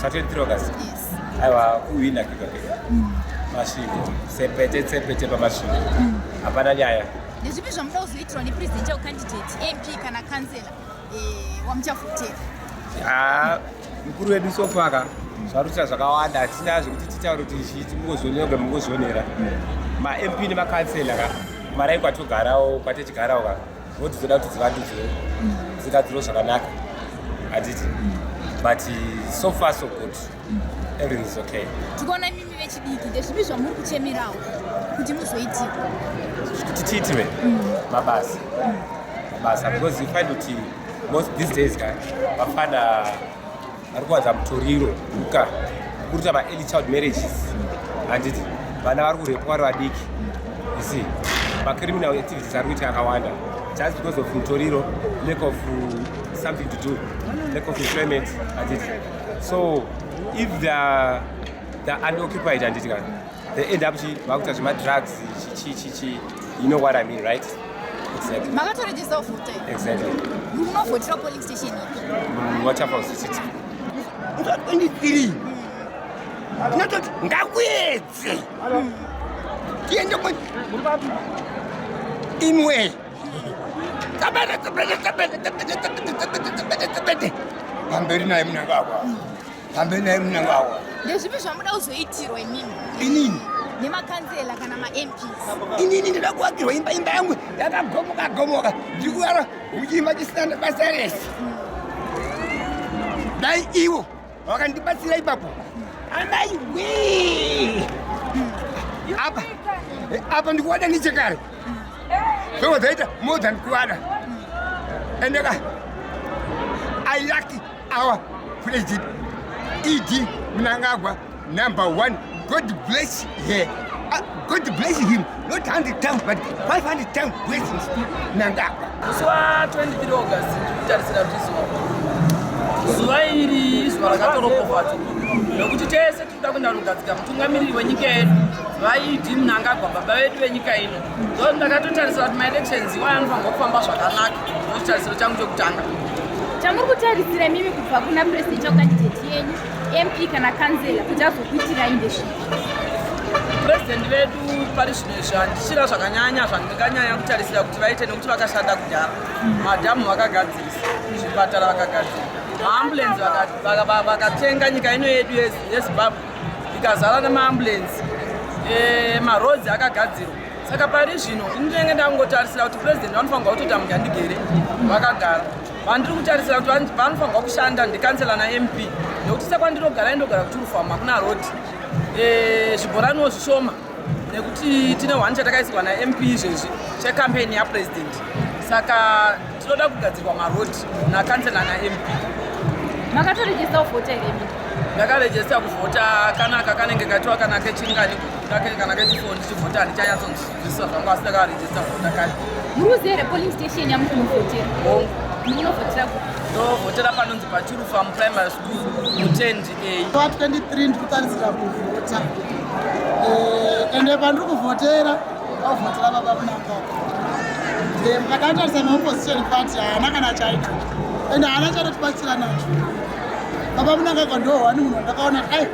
Sa 23 August? Yes. Aiwa, kuwina kega kega. Masvingo. Sepete sepete paMasvingo. Hapana nyaya. Ndezvipi zvamuda kuzoitirwa nepresidential candidate, MP kana councillor wamuchavhotera? Ah, mukuru wedu so far ka zvaruta zvakawanda, hatina zvekuti titaure kuti ichi mungozvionera, mungozvionera. MaMP nemakansela ka marai kwatogarawo, kwatichigarawo ka, road dzoda kuti dzivandudzwe, dzigadzirwe zvakanaka, handiti? But so far so good, everything is okay. Tikuona imimi vechidiki, ndezvipi zvamuri kuchemerawo kuti muzoitirwa? Kuti tiitirwe mabasa, mabasa, because you find kuti most these days ka vafana vari kuwanza mutoriro, uka kuruta maearly child marriages, handiti? Vana vari kurepwa vari vadiki. You see, macriminal activities ari kuitika akawanda just because of mutoriro, lack of something to do, lack of employment, handiti? So if they are unoccupied, handiti ka, they end up chi vakuita zvemadrugs, chi chi chi, you know what I mean, right? Exactly. Makatorejista kuvhota here? Exactly. Muri kunovhotera polling station ipi? Waterfalls City. 23 tinototi ngakuedze tiende imwe. Tsabete, tsabete, tsabete, tsabete, tsabete, tsabete, tsabete, tsabete. Pamberi naye Mnangagwa, pamberi naye Mnangagwa. Ndezvipi zvamuda kuzoitirwa imimi Inini? Nemakanzela kana maMPs? Inini ndinoda kuvakirwa imba. Imba yangu yakagomoka gomoka, ndiri kuvara uchimba chisina basa rese. Dai ivo vakandibatsira ipapo, amai wee, apa apa ndikuwada nechekare, zvobva zvaita more than kuwada. Endeka, I like our president ED Mnangagwa, number one. God bless her. God bless him, not 100 times but 500 times blessings to Mnangagwa. Musi wa23 August ndiri kutarisira kuti zuva guru. Zuva iri izuva rakatoropofadzwa nekuti tese tiri kuda kuenda kunogadzika mutungamiriri wenyika yedu, vaED Mnangagwa, baba vedu venyika ino. So ndakatotarisira kuti maelections iwayo anofanirwa kufamba zvakanaka. Ndochitarisiro changu chekutanga. Chamuri kutarisira imimi kubva kuna presidential candidate yenyu, MP kana kansela kuti azokuitirai ndezvipi? Purezidendi vedu pari zvino izvi handichina zvakanyanya zvandinganyanya kutarisira kuti vaite, nekuti vakashanda kudhara. Madhamu vakagadzirisa, zvipatara vakagadzira, maambulensi vakatenga. Nyika ino yedu yeZimbabwe ikazara nemaambulensi, maroads akagadzirwa. Saka pari zvino ndinenge ndangotarisira kuti purezidendi vanofanirwa kutoita munyandigere vakagara. Vandiri kutarisira kuti vanofanirwa kushanda ndikansela naMP, nekuti sekwandinogara, indogara kuChuru Farm, hakuna road. Zvibhoraniwo zvishoma, nekuti tine one chatakaisirwa naMP izvezvi checampaign yapresident. Saka tinoda kugadzirwa maroad nakansela naMP. Makatorejista kuvhota here imi? Ndakarejista kuvhota kanaka kanenge katiwa kana kechingani kana kechi4 ndichivhota, handichanyatsonzwisisa zvangu, asi ndakarejista kuvhota kare. Muri kuziva here polling station yamuri kunovhotera? Hongu. Muri kunovhotera kupi? Ndovhotera panonzi paChuru Farm Primary School, mutendi A. Pa 23 ndiri kutarisira kuvhota. Ende pandiri kuvhotera, ndavhotera baba Mnangagwa. Mukada kutarisa maopposition party, haana kana chaita, ende haana chatotibatsira nacho. Baba Mnangagwa ndo one munhu wandakaona kuti ai,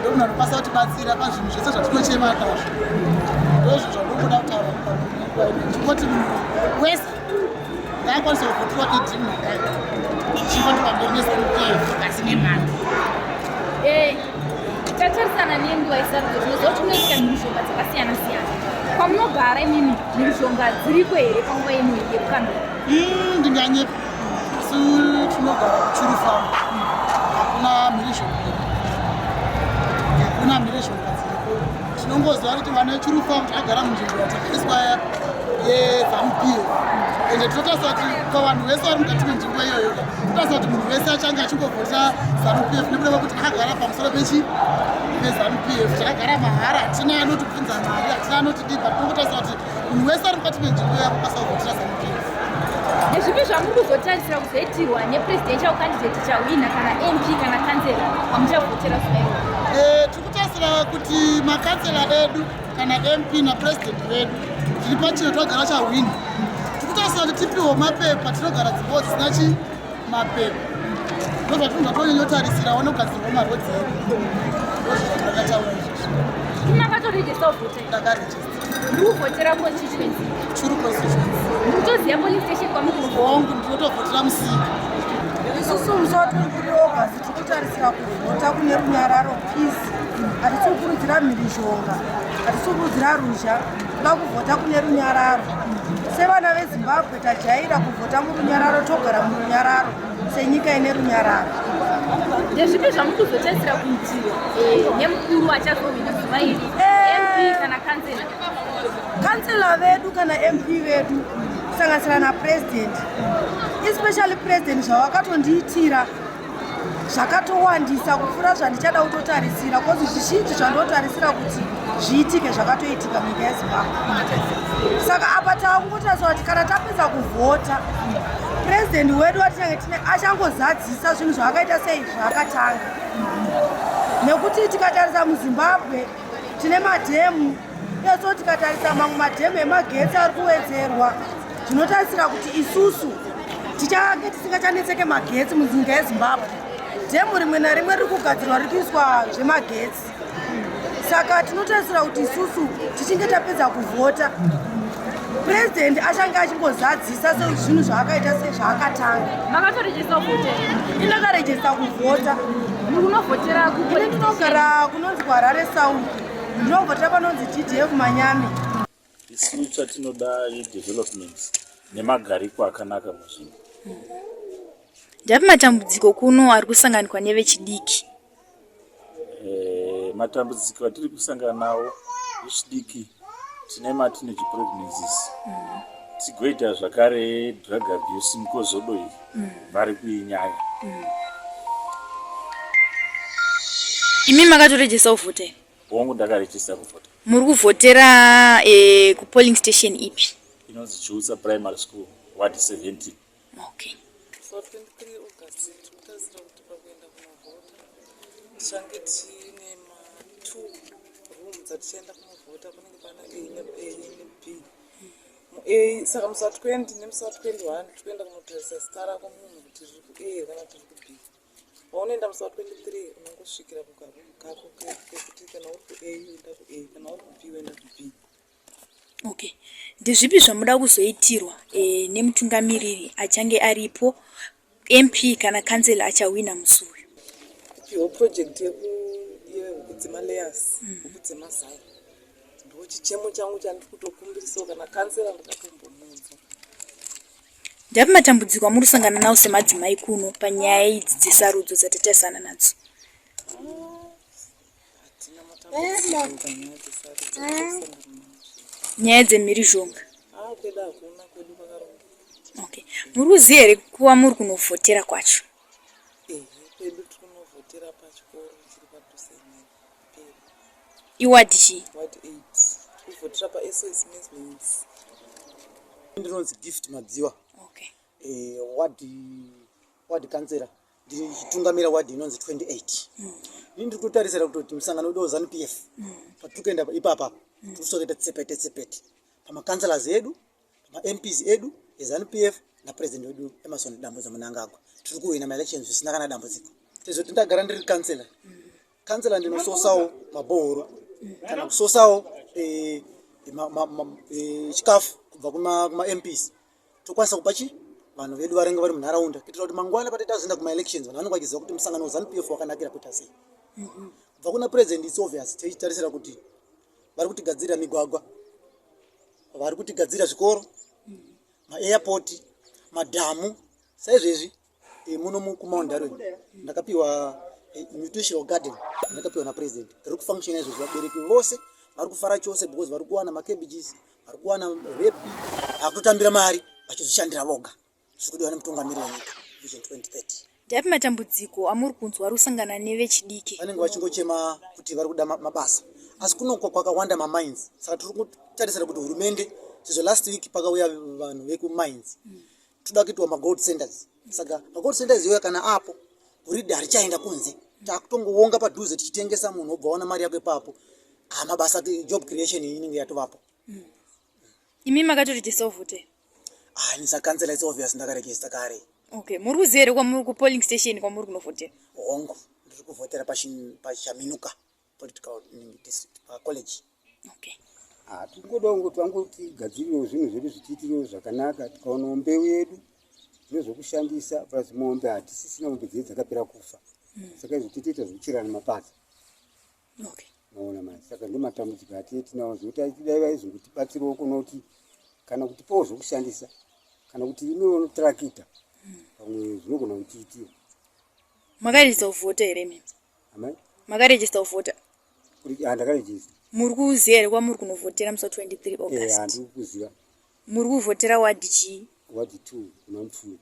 ndo munhu anokwanisa kutibatsira pazvinhu zvese zvatinochema nazvo. Ndozvo zvandinokuda kutaura. Chingoti munhu wese ngaakwanisa kuvhoterwa ED Mnangagwa. Chingoti pamberi neZANU-PF, asi nemhando. Tatarisana nenguva yesarudzo, tinoziva kuti kunoitika mhirizhonga dzakasiyana siyana. Kwamunogara imimi, mhirizhonga dziriko here panguva ino yekukambira? Ndinganyepa. Isu tinogara kuChuru Farm, hakuna mhirizhonga, hakuna mhirizhonga dziriko. Tinongoziva kuti vana veChuru Farm takagara munzvimbo yatakaiswa yeZANU-PF, ende tinotarisa kuti pavanhu vese vari mukati menzvimbo iyoyo, totarisa kuti munhu wese achange achingovhota ZANU-PF nekuda kwekuti akagara pamusoro pechi peZANU-PF. Takagara mahara, hatina anotibvunza mari, hatina anotidibha. Tinongotarisa kuti munhu wese ari mukati menzvimbo iyo akakwanisa kuvhotera ZANU-PF. Ndezvipi zvamuri kuzotarisira kuzoitirwa nepresidential candidate chawina, kana MP kana kansela wamuchavhotera zuva iroro? Tiri kutarisira kuti makansela edu kana MP napurezidendi vedu zviri pachino twagara chahwina, tiri kutarisira kuti tipiwo mapepa. Tinogara dzimbo dzisina chi mapepa. Ndozvatinonga tonyonyotarisirawo nekugadzirwa marodzi edu. Ndozvazvakataura izvozvo. Makatorejista kuvhota? Ndakarejista. Muri kuvhotera constituency? Churu constituency. Muri kutoziva polling station kwamuri kuvhota? Hongu, ndinotovhotera musika. Isusu musi wa 23 August tiri kutarisira kuvhota kune runyararo, peace. Hatisi kukurudzira mhirizhonga, hatisi kukurudzira ruzha, toda kuvhota kune runyararo. Sevana veZimbabwe tajaira kuvhota murunyararo, togara murunyararo senyika ine runyararo. Ndezvipi zvamuri kuzotarisira kuitirwa nemukuru achazohwina zuva iri, MP kana kansela? Kansela vedu kana MP vedu, kusanganisira napurezidendi, especially president, zvavakatondiitira zvakatowandisa kupfuura zvandichada kutotarisira, cause zvizhinji zvandotarisira kuti zviitike zvakatoitika munyika yeZimbabwe. Saka apa takungotarisira kuti kana tapedza kuvhota, purezidendi wedu watinenge tine achangozadzisa zvinhu zvaakaita sei, zvaakatanga, nekuti tikatarisa muZimbabwe tine madhemu uyeso tikatarisa mamwe madhemu emagetsi ari kuwedzerwa, zvinotarisira kuti isusu tichange tisingachanetseke magetsi munyika yeZimbabwe. Dhemu rimwe narimwe riri kugadzirwa riri kuiswa zvemagetsi, saka tinotarisira kuti isusu tichinge tapedza kuvhota, purezidendi achange achingozadzisa sezvinhu zvaakaita sezvaakatanga. Makatorejista kuvhota here? Indakarejista kuvhota. Muri kunovhotera ku? Ini ndinogara kunonzi kuHarare South, ndinovhotera panonzi GDF Manyame. Isu chatinoda idevelopment nemagariko akanaka muzvinhu. Ndapi matambudziko kuno ari kusanganikwa nevechidiki? Matambudziko atiri kusangana nawo vechidiki, tine mateenage pregnancies, tigoita zvakare drug abuse mukozodo iyi vari kuinyaya. Imi makatorejesa kuvhota here? Hongu, ndakarejista kuvhota. Muri kuvhotera kupolling station ipi? Inonzi Chiutsa Primary School, ward 17. Okay. So 23 August tinotarisira kuti pakuenda kunovhota tichange tiine ma2 room dzatichaenda kunovhota. Panenge pana A ne-A ne-B muA. Saka musi wa20 nemusi wa21 tikuenda kunotarisa zita rako munhu kuti riri kuA kana kuti riri kuB. Paunoenda musi wa23 unongosvikira kukaroom kako kekuti kana uri kuA uenda kuA, kana uri kuB uenda kuB. Okay, ndezvipi zvamuda kuzoitirwa nemutungamiriri achange aripo, MP kana kansela achahwina musi uyu? Kupiwa project yehuku dzemalayers, huku dzemazai, ndo chichemo changu chandiri kutokumbirisawo kana kansela ndakatombomuudza. Ndapi matambudziko amuri kusangana nawo semadzimai kuno panyaya idzi dzesarudzo dzatatarisana nadzo? Hatina matambudziko panyaya dzesarudzo dzatinosangana nadzo. Nyaya dzemhirizhonga? Ah, kwedu hakuna, kwedu kwakarongeka. Okay, muri kuziva here kuva muri kunovhotera kwacho? Ehe, kwedu tiri kunovhotera pachikoro chiri padhuze nepedu. Iwadi chii? Ward 8, tiri kuvhotera paSOS Mensmans. Ndinonzi Gift Madziwa. Ward councillor, ndichitungamira ward inonzi 28. Ini ndiri kutarisira kutoti musangano wedu weZANU PF, patiri kuenda ipapa, tiri kusokuita tsepete tsepete pamacouncillors edu, pamaMPs edu eZANU PF napresident wedu Emmerson Dambudzo Mnangagwa. Tiri kuhwina maelections zvisina kana dambudziko, sezvo ndagara ndiri councillor. Councillor ndinososawo mabhohoro kana kusosawo chikafu kubva kumaMPs, tokwanisa kupa chi vanhu vedu varinge vari munharaunda, kuitira kuti mangwana patete tazoenda kumaelections vanhu vanenge vachiziva kuti musangano weZANU PF wakanakira kuita sei. Kubva kuna president, it's obvious, tichitarisira kuti vari kutigadzirira migwagwa, vari kutigadzirira zvikoro, maairport, madhamu. Saizvezvi muno kuMount Darwin ndakapiwa nutritional garden, ndakapiwa napresident, riri kufunctiona izvozvo. Vabereki vose vari kufara chose because vari kuwana macabbages, vari kuwana rape, vakutotambira mari vachizvishandira voga, zviri kudiwa nemutungamiri wenyika, Vision 2030. Ndapi matambudziko amuri kunzwa ari kusangana nevechidiki? Vanenge vachingochema kuti vari kuda mabasa, asi kuno kwakawanda mamines, saka tiri kutarisira kuti hurumende, sezvo last week pakauya vanhu vekumines, toda kuitwa magold centers. Saka magold centers iyoyo kana apo, goridhe harichaenda kunze, takutongoonga padhuze tichitengesa, munhu obva waona mari yako ipapo. Ah, mabasa, job creation iyi inenge yatovapo. Imi makatorejesa kuvhota? Ah, ini sakansela, it's obvious, ndakaregista kare. Okay, muri kuziva here kwamuri kupolling station kwamuri kunovhotera? Hongu, ndiri kuvhotera paChaminuka political district pacollege. Okay. Ah, tingodawo ngoti vangotigadzirirewo zvinhu zvedu zvitiitirewo zvakanaka, tikaonawo mbeu yedu nezvokushandisa plus mombe hatisisina, mombe dzedu dzakapera kufa. Saka izvo titoita zvekucherana mapadza. Okay. Maona manje, saka ndomatambudziko atinee tinawo, zvekuti dai vaizongotibatsirawo kunoti kana kutipawo zvokushandisa kana kuti imiwo trakita, pamwe zvinogona kutiitira. Makarejista kuvhota here imimi? Amai? Makarejista kuvhota? Handakarejista. Muri kuziva here kwamuri kunovhotera musi wa 23 August? Handiri kuziva. Muri kuvhotera wadhi chii? Wadhi 2 kuna Mupfuri.